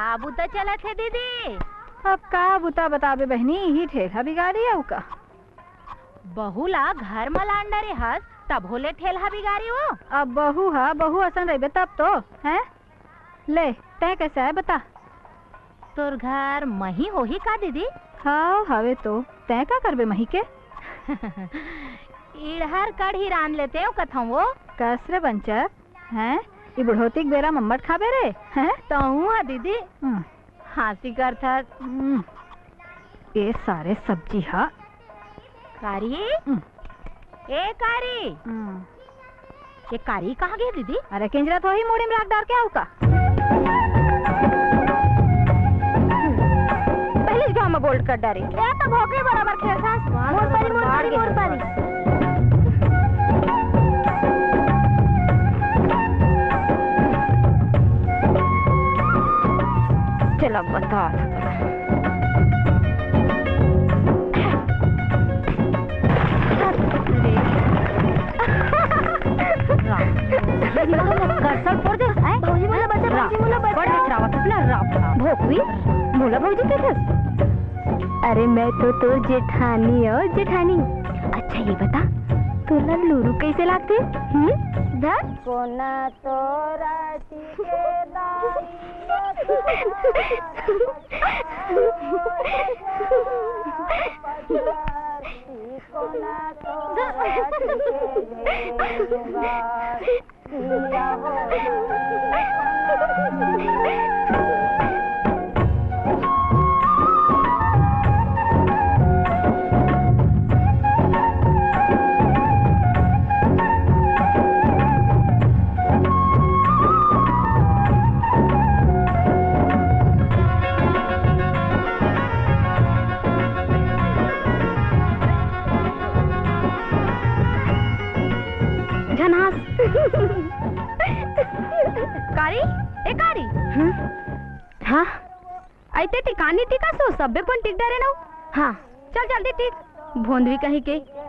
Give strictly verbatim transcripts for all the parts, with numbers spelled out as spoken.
का बुता चलत हे दीदी? अब का बुता बताबे बहिनी, इही ठेलहा बिगाड़ी अउ का। बहू ला घर म लान डरे हस, तभो ले ठेलहा बिगाड़ी वो। अब बहू हा बहू असन रहिबे तब तो, हैं? ले, तैं कइसे आय बता? तोर घर मही होही का दीदी? हव, हवे तो। तैं का करबे मही के? इड़हर कढ़ी रांध लेतेंव कथंव वो। कस रे बंचर, हैं? ई बुढ़ौती के बेरा म अम्मट खाबे रे, हैं? तहूं हा दीदी, हम्म। हाँसी करथस। हम्म। ए सारे सब्जी हा। कारी? हम्म। ए कारी! हम्म। ये कारी कहाँ गे दीदी? अरे किंजरत होही, मुड़ी म राख डार के अउ का। पहली गांव में बोल्ड कर डारे। ये तो भोकरी बराबर खेलथस। मोर पारी, मोर पारी, मोर पारी। चल अब बता। करसल फोड़ देस, आय? भौजी मोला बचा, भौजी मोला बचा। बड़ निचरावत हस ना, राप, राप। भोकवी, मोला भौजी कथस? अरे मैं तो तोर जेठानी हो, जेठानी। अच्छा ये बता, तोला लुरु कैसे लागथे? हम्म? धर। कोना तोरा टिकेदारी। झन हाँस। कारी, ए कारी। हम्म? हाँ। अइते टिकानी टिकस ओ, सब्बे पन टिक डरे नव। हाँ। चल जल्दी टिक। भोंदवी कहीं के।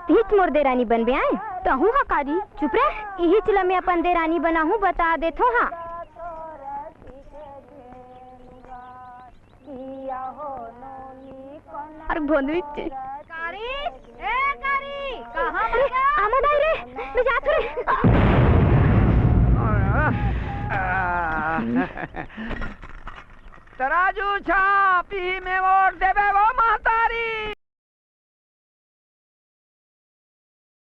इहीच मोर देरानी बनबे आय। तहूँ हा कारी। चुप रह, इहीच ला मैं अपन देरानी बनाहूँ, बता देथों हाँ। अरे भोंदवी चे- कारी, ए कारी, कहाँ मर गे? आमा दाई रे, मैं जात हूँ रे। तराजू छाप, इही में वोट देबे वो माता।